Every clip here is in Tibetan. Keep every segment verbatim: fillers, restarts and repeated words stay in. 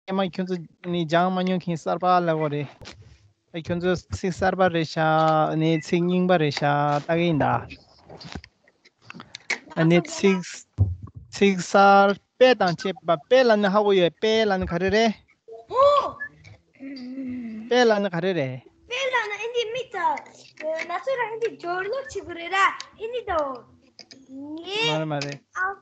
སྔོན་མ་ཁྱོད་ཚོ་ནི་སྦྱང་མ་མྱོང་མཁན་གསར་པ་ལབ་དགོས་རེད། ཨ་ཁྱོད་ཚོ་ཚིག་གསར་པ་རེད་ཤག་ནི་ཚིག་རྙིང་པ་རེད་ཤག་ལྟ་གི་ཡིན་ད། ཨ་ནི་ཚིག་ཚིག་གསར་དཔེ་དང་བཅས་པ། དཔེ་ལབ་ན་ཧ་གོ་ཡོད། དཔེ་ལབ་ན་ག་རེ་རེད། ཨོ། དཔེ་ལབ་ན་ག་རེ་རེད། དཔེ་ལབ་ན་ཨེ་འདི་མི་ད། ང་ཚོ་རང་གི་སྦྱོར་ཀློག་བྱེད་དགོས་རེད་ར། ཨེ་འདི་དང་། ངས། མ་རེད་མ་རེད། ཨ།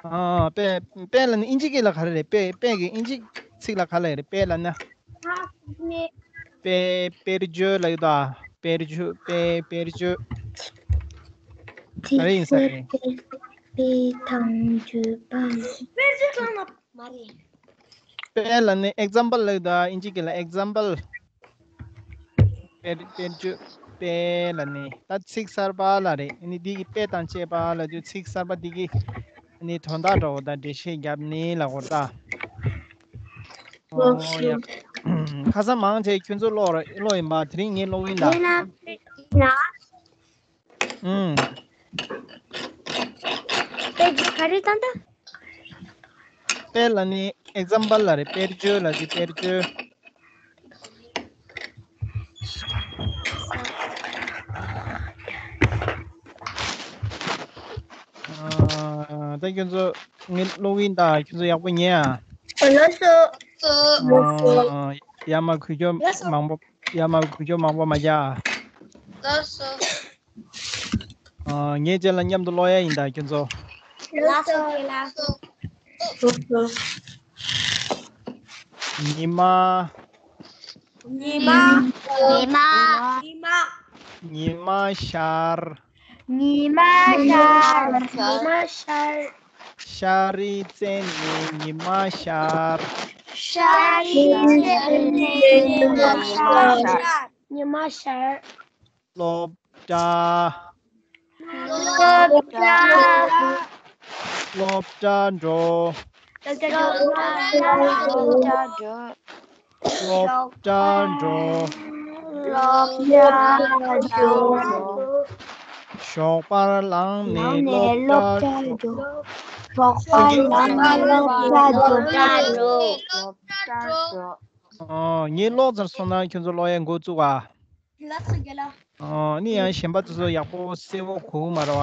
ཨ། དཔེ་དཔེ་ལབ་ན་ཨིན་ཇི་སྐད་ལ་ག་རེ་རེད། དཔེ་དཔེ་གི་ཨིན་ཇི་ཚིག་ལ་ག་ལབ་རེད། དཔེ་ལབ་ན། ཨ་ནི། དཔེ་དཔེར་བརྗོད་ལབ་ཡོད་ད། དཔེར་བརྗོད། དཔེ་དཔེར་བརྗོད། ག་རེ་ཡིན་ས་རེད། དཔེ་དང་བརྗོད་པ། དཔེར་བརྗོད་ལབ་ན་མ་རེད། དཔེ་ལབ་ནི་ཨེག་ཛམ་པལ་ལབ་ཡོད་ད། ཨིན་ཇི་སྐད་ལ་ཨེག་ཛམ་པལ། དཔེར་དཔེར་བརྗོད། དཔེ་ལབ་ནི་ད་ཚིག་གསར་པ་ལ་རེད། ཨ་ནི་འདི་གི་དཔེ་དང་བཅས་པ་ལབ་དུས་ཚིག་གསར་པ་འདི་གི་ཨ་ནི་དོན་དག་འདྲ་བོ་དང་འགྲེལ་བཤད་བརྒྱབ་ནི་ལབ་དགོས་ད། ཨོ་ཡ། ཁ་སང་མང་ཆེ་ཁྱོད་ཚོ་ཀློག་ར་ཀློག་ཡིན་པ། དེ་རིང་ངས་ཀློག་གི་ཡིན་ད། ཡིན་ན། ཨུམ། དཔེ་ག་རེ་བཏང་ད། དཔེ་ལབ་ནི་ཨེག་ཛམ་པལ་ལ་རེད། དཔེར་བརྗོད་ལབ་ཀྱི། དཔེར་བརྗོད། ཨ། ད་ཁྱོད་ཚོ་ངས་ཀློག་གི་ཡིན་ད། ཁྱོད་ཚོ་ཡག་པོ་ཉན་ཨ། ལགས་སོ། ཨ། ཡར་མར་འགུལ་སྐྱོད་མང་པོ། ཡར་མར་འགུལ་སྐྱོད་མང་པོ་མ་རྒྱག་ཨ། ལགས་སོ། ཨ། ངའི་རྗེས་ལ་མཉམ་དུ་ཀློག་ཡ་ཡིན་ད་ཁྱོད་ཚོ། ལགས་སོ། ལགས་སོ། ཉི་མ། ཉི་མ། ཉི་མ། ཉི་མ། ཉི་མ་ཤར། ཉི་མ་ཤར། ཉི་མ་ཤར། ཤར་རི་རྩེ་ནས་ཉི་མ་ཤར། ཤར་རི་རྩེ་ནས་ཉི་མ་ཤར། ཉི་མ་ཤར། སློབ་གྲྭ། སློབ་གྲྭ། སློབ་གྲྭ་འགྲོ། སློབ་གྲྭ་འགྲོ། སློབ་གྲྭ་འགྲོ། སློབ་གྲྭ་འགྲོ། ཞོགས་པར་ལངས་ནས་སློབ་གྲྭ་འགྲོ། ཞོགས་པར་ལངས་ནས་སློབ་གྲྭ་འགྲོ། སློབ་གྲྭ་འགྲོ། ཨོ། ངས་ཀློག་ཚར་སོང་ན་ཁྱོད་ཚོ་ཀློག་ཡ་འགོ་བཙུགས་ཨ། ལགས་སོ་རྒན་ལགས། ཨོ། ནི་ཡང་གཞན་པ་ཚོ་ཡག་པོ་གསལ་པོ་གོ་གི་མ་རེད་བ།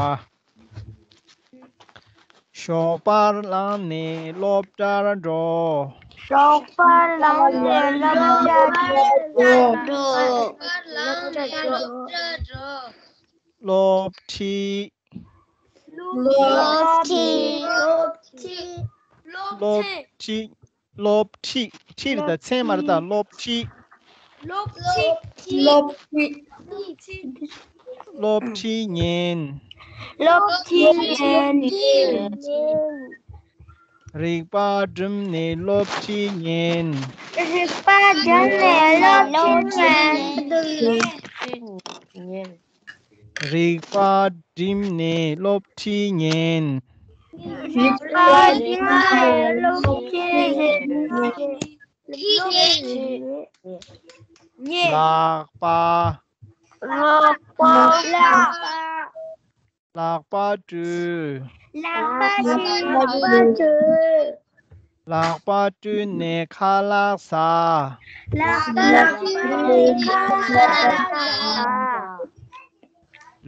ཞོགས་པར་ལངས་ནས་སློབ་གྲྭར་འགྲོ། ཞོགས་པར་ལངས་ནས་སློབ་གྲྭར་འགྲོ། ཞོགས་པར་ལངས་ནས་སློབ་གྲྭར་འགྲོ། སློབ་ཁྲིད། སློབ་ཁྲིད། སློབ་ཁྲིད། སློབ་ཁྲིད། སློབ་ཁྲིད། ཁྲིད་རེད་ད། མཚན་མ་རེད་ད། སློབ་ཁྲིད། སློབ་ཁྲིད། སློབ་ཁྲིད། སློབ་ཁྲིད་ཉན། སློབ་ཁྲིད་ཉན། རིག་པ་བསྒྲིམས་ནས་སློབ་ཁྲིད་ཉན། རིག་པ་བསྒྲིམས་ནས་སློབ་ཁྲིད་ཉན། རིག་པ་བསྒྲིམས་ནས་སློབ་ཁྲིད་ཉན། རིག་པ་བསྒྲིམས་ནས་སློབ་ཁྲིད་ཉན། ལག་པ། ལག་པ། ལག་པ་བཀྲུས། ལག་པ་བཀྲུས། ལག་པ་བཀྲུས་ནས་ཁ་ལག་ཟ། ལག་པ་བཀྲུས་ནས་ཁ་ལག་ཟ།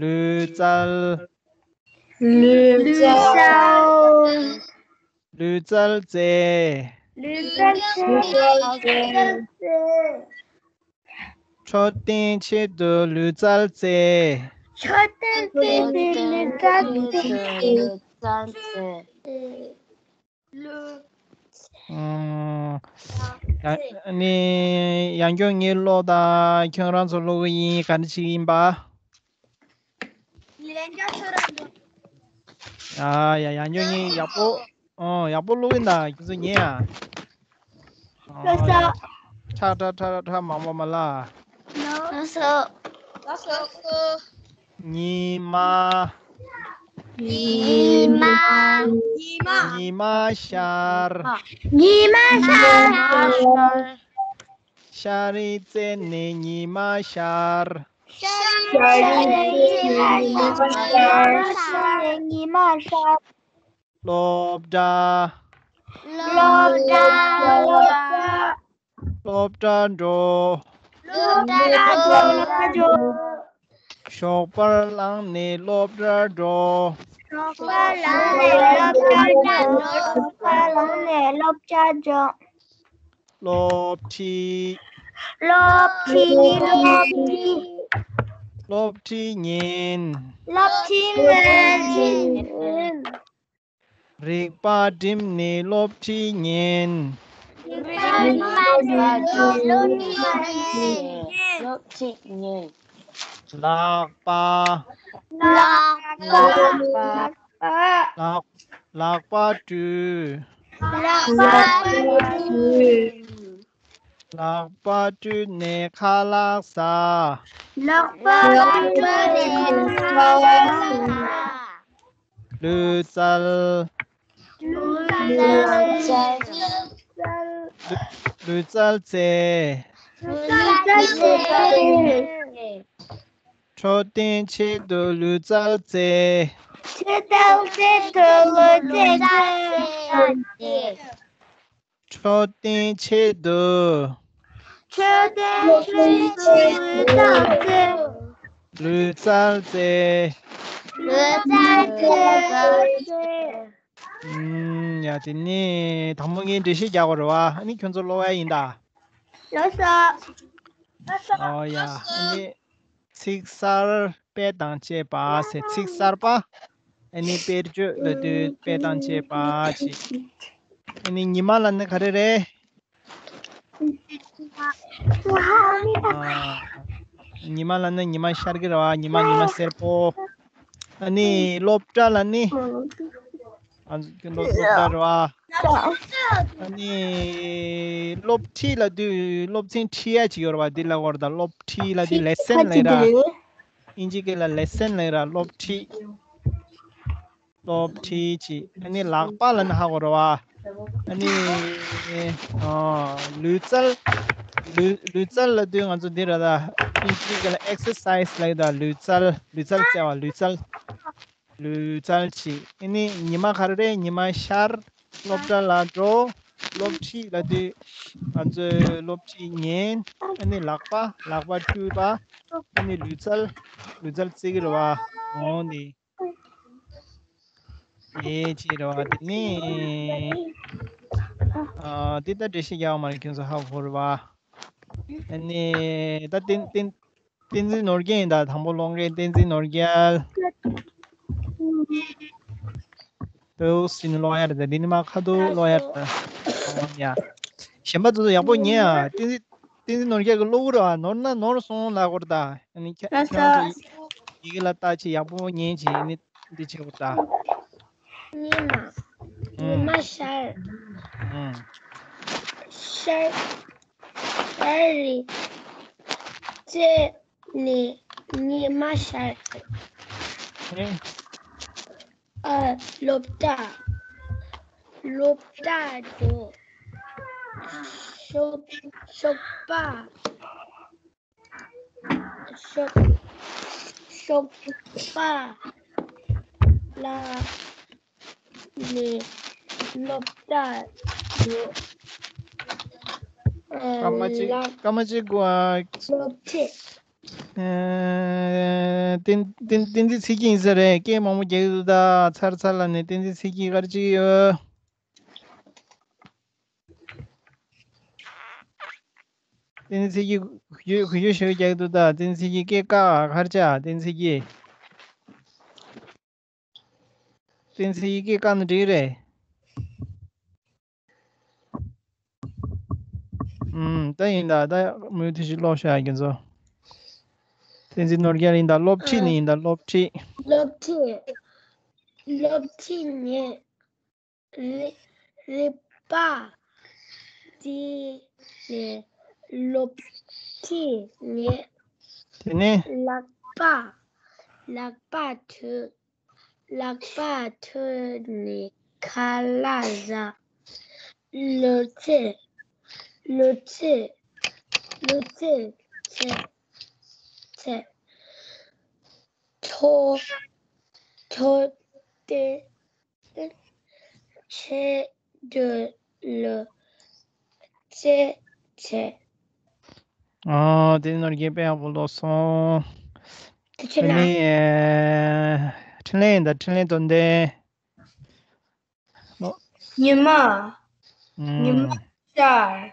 ལུས་རྩལ། ལུས་རྩལ། ལུས་རྩལ་རྩེ། ལུས་རྩལ་རྩེ། འཕྲོད་བསྟེན་ཆེད་དུ་ལུས་རྩལ་རྩེ། འཕྲོད་བསྟེན་ཆེད་དུ་ལུས་རྩལ་རྩེ། ཨང་། ཡ། ནི་ཡང་སྐྱོན་ངས་ཀློག་དང་། ཁྱོད་རང་ཚོ་ཀློག་གི་ཡིན། ག་འདྲ་ཞིག་ཡིན་པ། ལན་རྒྱག་ཁྱོད་རང་འདུག་ཡ་ཡ། ཡང་སྐྱོན་ངས་ཡག་པོ། ཨོ། ཡག་པོ་ཀློག་གི་ཡིན་ད། ཁྱོད་ཚོ་ཉན་ཨ། ཨོ། ལགས་སོ། ཡ། ཁྲ་ཁྲ་ཁྲ་ཁྲ་མང་པོ་མ་ལ། ལགས་སོ། ལགས་སོ། ཉི་མ། ཉི་མ། ཉི་མ། ཉི་མ་ཤར། ཉི་མ་ཤར། ཤར་རི་རྩེ་ནས་ཉི་མ་ཤར། ཤར་རི་རྩེ་ནས་ཉི་མ་ཤར། ཉི་མ་ཤར། སློབ་གྲྭ། སློབ་ སློབ་གྲྭར་འགྲོ། སློབ་གྲྭར་འགྲོ། སློབ་གྲྭར་འགྲོ། ཞོགས་པར་ལངས་ནས་སློབ་གྲྭར་འགྲོ། ཞོགས་པར་ལངས་ནས་སློབ་གྲྭར་འགྲོ། ཞོགས་པར་ལངས་ནས་སློབ་གྲྭར་འགྲོ། སློབ་ཁྲིད། སློབ་ཁྲིད། སློབ་ཁྲིད་ཉན། སློབ་ཁྲིད་ཉན། རིག་པ་བསྒྲིམས་ནས་སློབ་ཁྲིད་ཉན། རིག་པ་བསྒྲིམས་ནས་སློབ་ཁྲིད་ཉན། སློབ་ཁྲིད་ཉན། ལག་པ། ལག་པ། ལག་ལག་པ་བཀྲུས། ལག་པ་བཀྲུས། ལག་པ་བཀྲུས་ནས་ཁ་ལག་ཟ། ལག་པ་བཀྲུས་ནས་ཁ་ལག་ཟ། ལུས་རྩལ། ལུས་རྩལ། ལུས་རྩལ་རྩེ། ལུས་རྩལ་རྩེ། འཕྲོད་བསྟེན་ཆེད་དུ་ལུས་རྩལ་རྩེ། འཕྲོད་བསྟེན་ཆེད་དུ་ལུས་རྩལ་རྩེ། འཕྲོད་བསྟེན་ཆེད་དུ། འཕྲོད་བསྟེན་ཆེད་དུ་ལུས་རྩལ་རྩེ། ལུས་རྩལ་རྩེ། ལུས་རྩལ་རྩེ། ཨུམ། ཡ། དེ་ནས་དང་པོ་ངས་འགྲེལ་བཤད་རྒྱག་དགོས་རེད་བ། ཨ་ནི་ཁྱོད་ཚོ་ཀློག་ཡ་ཡིན་ད། ལགས་སོ། ཨོ་ཡ། ཨ་ནི། ཚིག་གསར་དཔེ་དང་བཅས་པ་ཟེར། ཚིག་གསར་པ། ཨ་ནི་དཔེར་བརྗོད་ལབ་དུས་དཔེ་དང་བཅས་པ་ཅིག་ཨ་ནི་ཉི་མ་ལབ་ན་ག་རེ་རེད། ཨ། ཉི་མ་ལབ་ན་ཉི་མ་ཤར་གི་རེད་བ། ཉི་མ། ཉི་མ་སེར་པོ། ཨ་ནི་སློབ་གྲྭ་ལབ་ནི། ཨ། སློབ་སློབ་གྲྭ་རེད་བ། ཨ་ནི་སློབ་ཁྲིད་ལབ་དུས་སློབ་ཚན་ཁྲིད་ཡ་ཅིག་ཡོད་རེད་བ། འདི་ལབ་དགོས་རེད་ད། སློབ་ཁྲིད་ལབ་དུས་ལེ་སན་ལབ་ར། ཨིན་ཇི་སྐད་ལ་ལེ་སན་ལབ་ར། སློབ་ཁྲིད། སློབ་ཁྲིད་ཅིག་ཨ་ནི་ལག་པ་ལབ་ན་ཧ་གོ་རེད་བ། ཨ་ནི། ཨ། ལུས་རྩལ། ལུས་ལུས་རྩལ་ལབ་དུས་ང་ཚོ་འདི་ར་ད། ཨིན་ཇི་སྐད་ལ་ཨེག་སར་སའི་སི་ལབ་ཡོད་ད། ལུས་རྩལ། ལུས་རྩལ་རྩེ་བ། ལུས་རྩལ། ལུས་རྩལ་ཅིག་ཨ་ནི་ཉི་མ་ག་རེ་རེད། ཉི་མ་ཤར། སློབ་གྲྭ་ལ་འགྲོ། སློབ་ཁྲིད་ལབ་དུས་ང་ཚོས་སློབ་ཁྲིད་ཉན། ཨ་ནི་ལག་པ། ལག་པ་བཀྲུས་པ། ཨ་ནི་ལུས་རྩལ། ལུས་རྩལ་རྩེ་གི་རེད་བ། འོ་ནི། ཨེ་ཅི་རེད་བ། དེ་ནི། ཨ། འདི་ད་འགྲེལ་བཤད་རྒྱག་མ་རེད། ཁྱོད་ཚོ་ཧ་གོ་རེད་བ། ཨ་ནི་ད་བསྟན་བསྟན་བསྟན་འཛིན་ནོར་རྒྱལ་ཡིན་ད། དང་པོ་ཀློག་མཁན་བསྟན་འཛིན་ནོར་རྒྱལ། ཨོ་སི་ནི་ཀློག་ཡ་རེད་ད། འདི་ནི་མ་ཁ་ཐུག་ཀློག་ཡ་རེད་ད། ཨོ་ཡ། གཞན་པ་ཚོ་ཡག་པོ་ཉན་ཨ། བསྟན་འཛིན་བསྟན་འཛིན་ནོར་རྒྱལ་གྱི་གློག་རེད་བ། ནོར་ན་ནོར་སོང་ལབ་དགོས་རེད་ད། ཨ་ནི་ཁྱེད་ཁྱེད་རང་ཚོ་ཡི་ཡི་གེ་ལ་ལྟ་ཅིག་ཡག་པོ་ཉན་ཅིག་ཨ་ནི་འདི་བྱེད་དགོས་རེད་ད། ཉི་མ། ཉི་མ་ཤར། ཨང་། ཤར། ཤར་རི། རྩེ་ནས་ཉི་མ་ཤར། ཨང་། ཨ། སློབ་གྲྭ། སློབ་གྲྭ་འགྲོ། ཞོགས་ཞོགས་པ། ཞོགས་ཞོགས་པ་ལ་ནས་སློབ་གྲྭ་འགྲོ། ཨ། སྐར་མ་གཅིག་ལ་སྐར་མ་གཅིག་གོ་ཨ། སློབ་ཁྲིད། ཨ། བསྟན་བསྟན་བསྟན་འཛིན་ཚེ་སྐྱིད་ཡིན་ས་རེད། སྐད་མང་པོ་རྒྱག་གི་འདུག་ད། ཚར་ཚར་ལ་ནས་བསྟན་འཛིན་ཚེ་སྐྱིད་ག་རེ་བྱེད་ཀྱི་ཡོད། བསྟན་འཛིན་ཚེ་སྐྱིད་གུ་ཡངས་གུ་ཡངས་ཞེ་པོ་རྒྱག་གི་འདུག་ད། བསྟན་འཛིན་ཚེ་སྐྱིད་སྐད་བཀག་ག་རེ་བྱས། བསྟན་འཛིན་ཚེ་སྐྱིད། བསྟན་འཛིན་ཚེ་སྐྱིད་སྐད་བཀག་ན་འགྲིག་རེད། ཨུམ། ད་ཡིན་ད། ད་མུ་མཐུད་ཅིག་ཀློག་ཤག་ཁྱེད་ཚོ། བསྟན་འཛིན་ནོར་རྒྱལ་ཡིན་ད། སློབ་ཁྲིད་ནི་ཡིན་ད། སློབ་ཁྲིད། སློབ་ཁྲིད། སློབ་ཁྲིད་ནི། རི་རི་པ་དེ་ནས་སློབ་ཁྲིད་ནས། དེ་ནས། ལག་པ་ལག་པ་ཐུག་ལག་པ་ཐུག་ནས་ཁ་ལག་ཟ། ལུས་རྩལ་ལུས་རྩལ་ལུས་རྩལ་བྱེད་བྱེད། འཕྲོད་འཕྲོད་བསྟེན་ཆེད་དུ་ ལུས་རྩལ་རྩེད། ཨོ། དེ་ནོར་རྒྱས་དཔེ་ཡག་པོ་ཀློག་སོང་། དེ་ཕྱིར་ཨ་ལ། ནི། འཕྲིན་ལས་ཡིན་ད། འཕྲིན་ལས་དོན་ལྡན། ཉི་མ། ཉི་མ་ཨུམ། ཤར།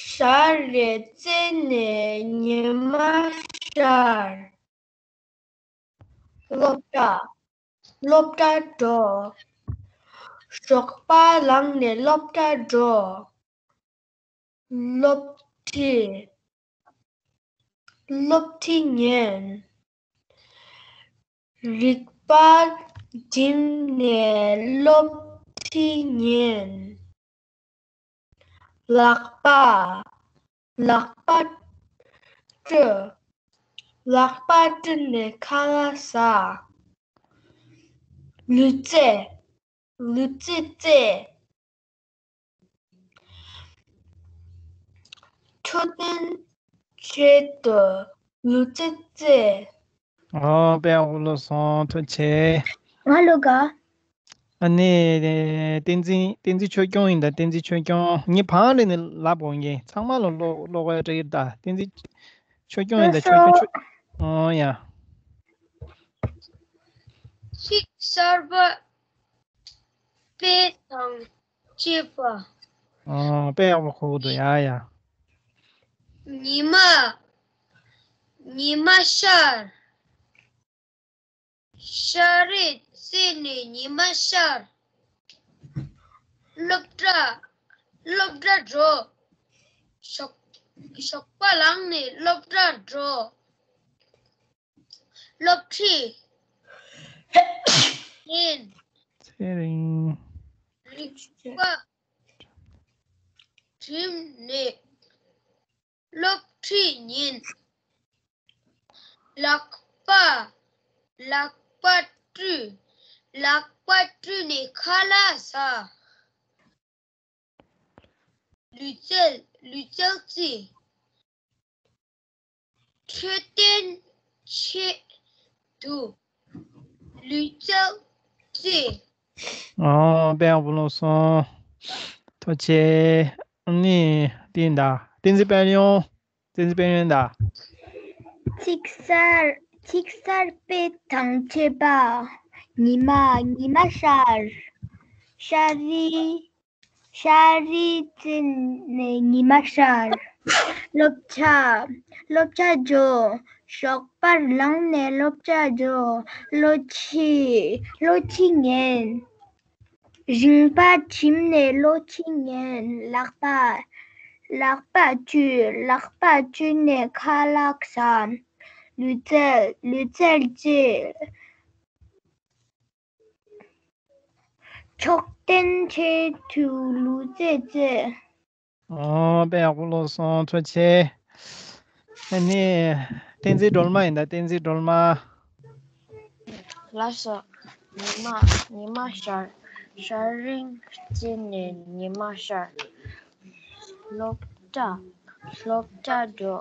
ཤར་རེད་རྩེ་ནས་ཉི་མ་ཤར། སློབ་གྲྭ། སློབ་གྲྭ་འགྲོ། ཞོགས་པ་ལངས་ནས་སློབ་གྲྭ་འགྲོ། སློབ་ཁྲིད། སློབ་ཁྲིད་ཉན། རིག་པ་སྒྲིམ་ནས་སློབ་ཁྲིད་ཉན། ལག་པ། ལག་པ་བཀྲུ། ལག་པ་བཀྲུས་ནས་ཁ་ལག་ཟ། ལུས་རྩལ། ལུས་རྩལ་རྩེད། འཕྲོད་བསྟེན་ཆེད་དུ་ལུས་རྩལ་རྩེད། ཨོ། དཔེ་ཡག་པོ་ཀློག་སོང་། ཐུགས་རྗེ་ཆེ། ང་ཀློག་ག་ཨ་ནི། བསྟན་འཛིན། བསྟན་འཛིན་ཆོས་སྐྱོང་ཡིན་ད། བསྟན་འཛིན་ཆོས་སྐྱོང་། ངས་བང་རེ་ནས་ལབ་འོང་གི། ཚང་མ་ལ་ཀློག་ཀློག་པའི་སྤྲད་ཀྱི་ད། བསྟན་འཛིན་ཆོས་སྐྱོང་ཡིན་ད། ཆོས་སྐྱོང་། ཆོས། ཨོ་ཡ། ཚིག་གསར་པ་དཔེ་དང་བཅས་པ། ཨོ། དཔེ་ཡག་པོ་གོ་གི་འདུག་ཡ་ཡ། ཉི་མ། ཉི་མ་ཤར། ཤར་རེད་རྩེ་ནས་ཉི་མ་ཤར། སློབ་གྲྭ། སློབ་གྲྭ་འགྲོ། ཞོགས། ཞོགས་པ་ལངས་ནས་སློབ་གྲྭ་འགྲོ། སློབ་ཁྲིད་ཉན། ཚེ་རིང་། རིག་པ་སྒྲིམ་ནས་སློབ་ཁྲིད་ཉན། ལག་པ། ལག་པ་བཀྲུ། ལག་པ་བཀྲུས་ནས་ཁ་ལག་ཟ། ལུས་རྩལ། ལུས་རྩལ་རྩེད། འཕྲོད་བསྟེན་ཆེད་དུ་ལུས་རྩལ་རྩེད། ཨོ། དཔེ་ཡག་པོ་ཀློག་སོང་། ཐུགས་རྗེ་ཆེ། ཨ་ནི་དེ་ཡིན་ད། བསྟན་འཛིན་དཔལ་ཡོན། བསྟན་འཛིན་དཔལ་ཡོན་ད། ཚིག་གསར། ཚིག་གསར་དཔེ་དང་བཅས་པ། ཉི་མ། ཉི་མ་ཤར། ཤར་རི། ཤར་རི་རྩེ་ནས་ཉི་མ་ཤར། སློབ་གྲྭ། སློབ་གྲྭ་འགྲོ། ཞོགས་པར་ལངས་ནས་སློབ་གྲྭ་འགྲོ། སློབ་ཁྲིད། སློབ་ཁྲིད་ཉན། རིག་པ་སྒྲིམ་ནས་སློབ་ཁྲིད་ཉན། ལག་པ། ལག་པ་བཀྲུ། ལག་པ་བཀྲུས་ནས་ཁ་ལག་ཟ། ལུས་རྩལ། ལུས་རྩལ་རྩེད། འཕྲོད་བསྟེན་ཆེད་དུ་ལུས་རྩལ་རྩེད། ཨོ། དཔེ་ཡག་པོ་ཀློག་སོང་། ཐུགས་རྗེ་ཆེ། ཨ་ནི། བསྟན་འཛིན་སྒྲོལ་མ་ཡིན་ད། བསྟན་འཛིན་སྒྲོལ་མ། ལགས་སོ། ཉི་མ། ཉི་མ་ཤར། ཤར་རི་རྩེ་ནས་ཉི་མ་ཤར། སློབ་གྲྭ། སློབ་གྲྭ་འགྲོ།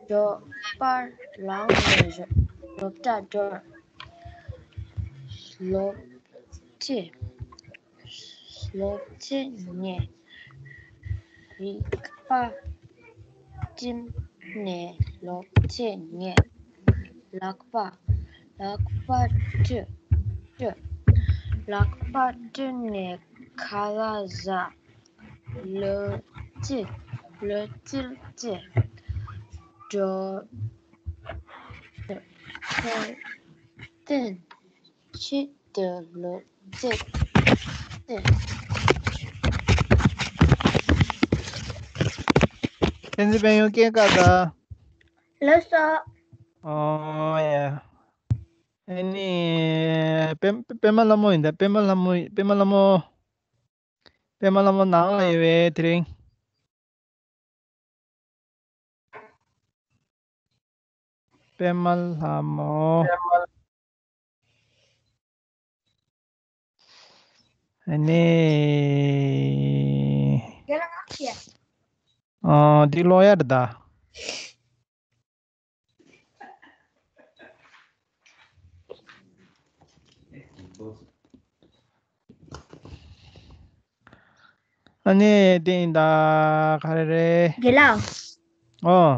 ཞོགས་པར་ལངས་ནས་སློབ་གྲྭ་འགྲོ། སློབ་ཁྲིད། སློབ་ཁྲིད་ཉན། རིག་པ་སྒྲིམ་ནས་སློབ་ཁྲིད་ཉན། ལག་པ། ལག་པ་བཀྲུ། བཀྲུ། ལག་པ་བཀྲུས་ནས་ཁ་ལག་ཟ། ལུས་རྩལ། ལུས་རྩལ་རྩེད། འཕྲོད། འཕྲོད་བསྟེན་ཆེད་དུ་ལུས་རྩལ་རྩེད། བསྟན་འཛིན་དཔལ་ཡོན་སྐད་བཀག་དང་། ལགས་སོ། ཨོ་ཡ། ཨ་ནི། པད། པད་མ་ལྷ་མོ་ཡིན་ད། པད་མ་ལྷ་མོ། པད་མ་ལྷ་མོ། པད་མ་ལྷ་མོ་ནང་ལ་ཡོད་པས་དེ་རིང་། པད་མ་ལྷ་མོ། ཨ་ནི། ཨ། འདི་ཀློག་ཡ་རེད་ད། ཨ་ནི་དེ་ཡིན་ད། ག་རེ་རེད། རྒན་ལགས། ཨོ།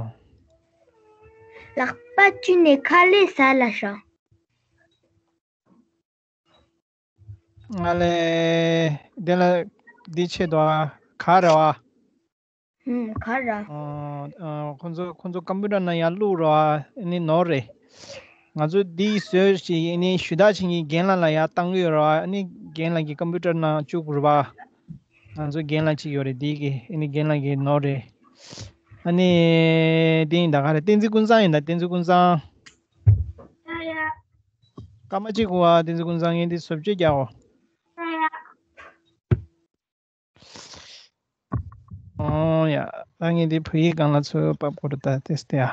ལག་པ་བཀྲུས་ནས་ཁ་ལག་ཟ་ལབ་ཤག་ང་ལས་དེ་ལ་འདི་ཆེད་དུ་ག་རེ་བ། ཧུམ། ག་རེ། ཨ། ཨ། ཁོང་ཚོ་ཁོང་ཚོ་ཀམ་པུ་ཊར་ནང་ཡར་བླུགས་རོགས། ཨ་ནི་ནོར་རེད། ང་ཚོ་འདི་བཟོས་ཤིག་ཨ་ནི་ཞུ་དག་བྱེད་མཁན་རྒན་ལགས་ལ་ཡར་བཏང་གི་ཡོད་རོགས། ཨ་ནི་རྒན་ལགས་ཀྱི་ཀམ་པུ་ཊར་ནང་བཅུག་དགོས་རེད་པ། ང་ཚོ་རྒན་ལགས་གཅིག་ཡོད་རེད། འདི་གི་ཨ་ནི་རྒན་ལགས་ཀྱི་ནོར་རེད། ཨ་ནི་དེ་ཡིན་ད། ག་རེ། བསྟན་འཛིན་ཀུན་བཟང་ཡིན་ད། བསྟན་འཛིན་ཀུན་བཟང་། ཡ་ཡ། སྐར་མ་གཅིག་གོ་བ། བསྟན་འཛིན་ཀུན་བཟང་ངས་འདི་བཟོ་བཅོས་རྒྱག་གོ། ཡ་ཡ། ཨོ་ཡ། ད་ངས་འདི་བོད་ཡིག་སྒང་ལ་ཚུར་ཕབ་དགོས་རེད་ད། ཏེ་སྟེ་ཡ།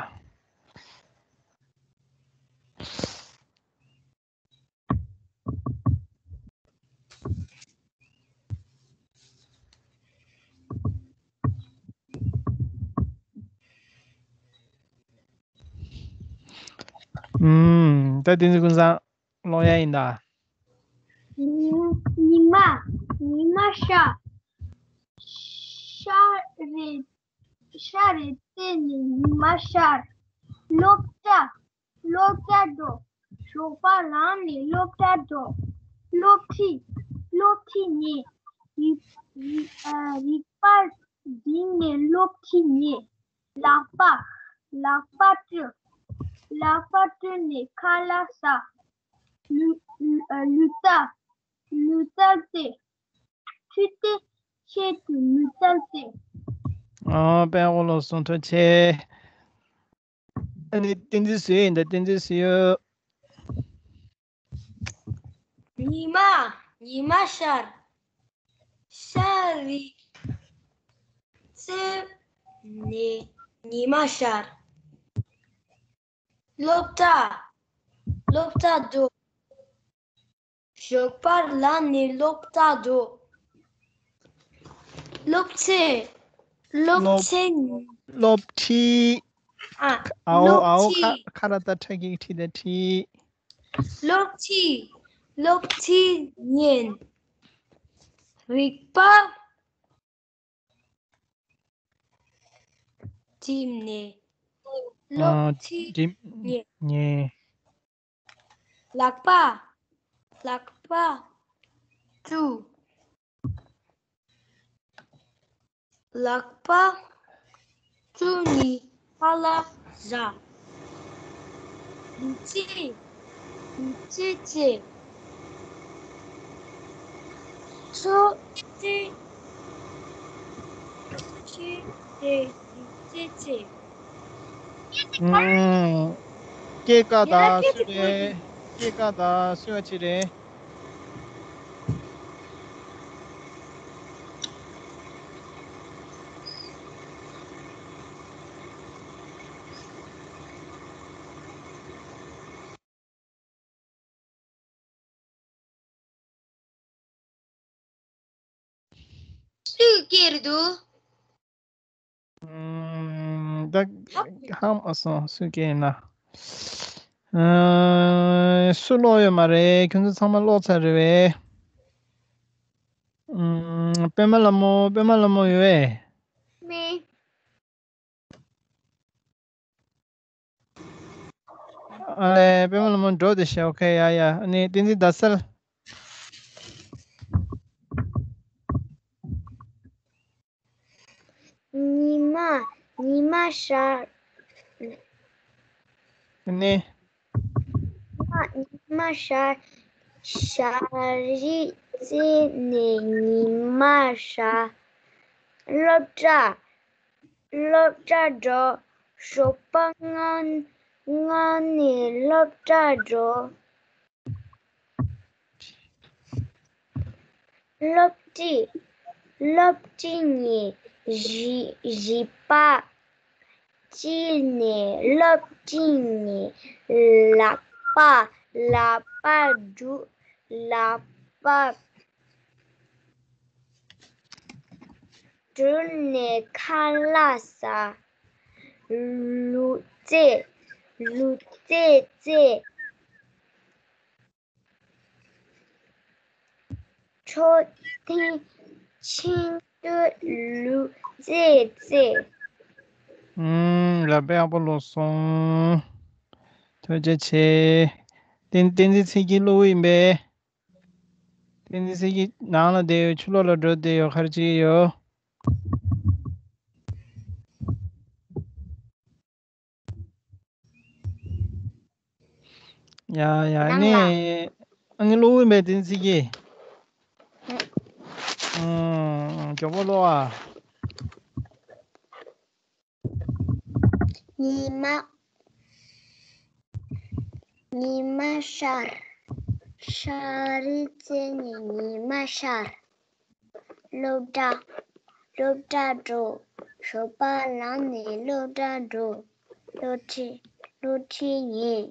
ཨུམ། ད་བསྟན་འཛིན་ཀུན་བཟང་ཀློག་ཡ་ཡིན་ད། ཉི་ཉི་མ། ཉི་མ་ཤར། ཤར་རེ། ཤར་རེ་བལྟས་ནས་ཉི་མ་ཤར། སློབ་གྲྭ། སློབ་གྲྭ་འགྲོ། ཞོགས་པ་ལངས་ནས་སློབ་གྲྭ་འགྲོ། སློབ་ཁྲིད། སློབ་ཁྲིད་ཉན། རིག་རིག་ཨ། རིག་པ་བསྒྲིམས་ནས་སློབ་ཁྲིད་ཉན། ལག་པ། ལག་པ་བཀྲུ། ལག་པ་བཀྲུས་ནས་ཁ་ལག་ཟ། ལུས་ཨ། ལུས་རྩལ། ལུས་རྩལ་རྩེ། ཆུ་དེ་ཆེད་དུ་ལུས་རྩལ་རྩེ། ཨོ། དཔལ་མགོན་ལགས་སུ་ཐུགས་རྗེ་ཆེ། ཨ་ནི་བསྟན་འཛིན་བཟོས་ཡིན་ད། བསྟན་འཛིན་བཟོས་ཡོད། ཉི་མ། ཉི་མ་ཤར། ཤར་རེ་བལྟས་ནས་ཉི་མ་ཤར། སློབ་གྲྭ། སློབ་གྲྭ་འགྲོ། ཞོགས་པར་ལངས་ནས་སློབ་གྲྭ་འགྲོ། སློབ་ཚན། སློབ་སློབ་ཚན། སློབ་ཁྲིད། ཨ། ཨའོ། སློབ་ཨའོ། ཁ་ཁྲིད། ཁ་ར་ཏ་ཁྲ་གི་ཁྲི་ད་ཁྲིད། སློབ་ཁྲིད། སློབ་ཁྲིད་ཉན། རིག་པ་བསྒྲིམས་ནས་སློབ་ཨ། ཁྲིད་བསྒྲིམས་ཉན། ཉན། ལག་པ། ལག་པ་བཀྲུ། ལག་པ་བཀྲུས་ནས་ཁ་ལག་ཟ། ལུས་རྩལ། ལུས་རྩལ་རྩེ། ཆུ་དེ། ཆུ་དེ་ལུས་རྩལ་རྩེ། ཨུམ། སྐྱེས་སྐར་དང་སུ་རེད། སྐྱེས་སྐར་དང་སུ་ཡ་ཅི་རེད། སུས་སྐྱེལ་འདུག་ཨུམ། ད་ཧ་མ་སོང་སུས་སྐྱེལ་ན། ཨ། སུ་ཀློག་ཡོད་མ་རེད། ཁྱོད་ཚོ་ཚང་མ་ཀློག་ཚར་རེད་པས། ཨུམ། པད་མ་ལྷ་མོ། པད་མ་ལྷ་མོ་ཡོད་པས། མེད། ཨ་ལས། པད་མ་ལྷ་མོ་འགྲོ་དེ་ཤེས། ཨོ་ཁེ། ཡ་ཡ། ཨ་ནི་བསྟན་འཛིན་ཟླ་གསལ། ཉི་མ། ཉི་མ་ཤར། ཨ་ནི། ཉི་མ། ཉི་མ་ཤར། ཤར་རེ་བལྟས་ནས་ཉི་མ་ཤར། སློབ་གྲྭ། སློབ་གྲྭ་འགྲོ། ཞོགས་པ་སྔ་སྔ་ནས་སློབ་གྲྭ་འགྲོ། སློབ་ཁྲིད། སློབ་ཁྲིད་ཉན། བཞི་བཞི་པ། བཀྲུས་ནས་སློབ་ཁྲིད་ཉན། ལག་པ། ལག་པ་བཀྲུ། ལག་པ་བཀྲུས་ནས་ཁ་ལག་ཟ། ལུས་རྩལ། ལུས་རྩལ་རྩེ། མཆོད་རྟེན་ཆེན་པོ་ ལུག་རྫི་རྫི། ཨུམ། ལག་པ་ཡག་པོ་ལོག་སོང་། ཐུགས་རྗེ་ཆེ། བསྟན་བསྟན་འཛིན་ཚེ་སྐྱིད་སློབ་ཡིན་པས། བསྟན་འཛིན་ཚེ་སྐྱིད་ནང་ལ་བསྡད་ཡོད། ཕྱི་ལོགས་ལ་འགྲོ་བསྡད་ཡོད། ག་རེ་བྱེད་ཀྱི་ཡོད། ཡ་ཡ། ནང་ལ། ཨ་ནི་ཨ་ནི་སློབ་དཔོན་པའི་བསྟན་འཛིན་གྱིས། ཨུ། ཨུ། མགྱོགས་པོ་ཀློག་ཨ། ཉི་མ། ཉི་མ་ཤར། ཤར་རི་རྩེ་ནས་ཉི་མ་ཤར། སློབ་གྲྭ། སློབ་གྲྭ་འགྲོ། ཞོགས་པ་ལངས་ནས་སློབ་གྲྭ་འགྲོ། སློབ་ཁྲིད། སློབ་ཁྲིད་ཉན།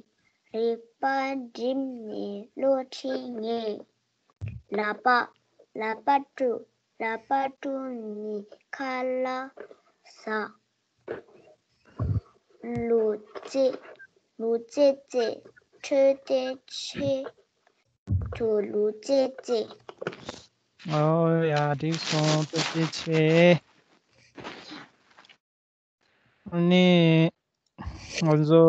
རིག་པ་བསྒྲིམས་ནས་སློབ་ཁྲིད་ཉན། ལག་པ། ལག་པ་བཀྲུ། ལག་པ་བཀྲུས་ནས་ཁ་ལག་ཟ། ལུག་རྫི། ལུག་རྫི་རྫི། འཕྲོད་བསྟེན་བྱེད། ཁྱོད་ལུག་རྫི་རྫི། ཨོ་ཡ། འགྲིག་སོང་། ཐུགས་རྗེ་ཆེ། ཨ་ནི་ང་ཚོ།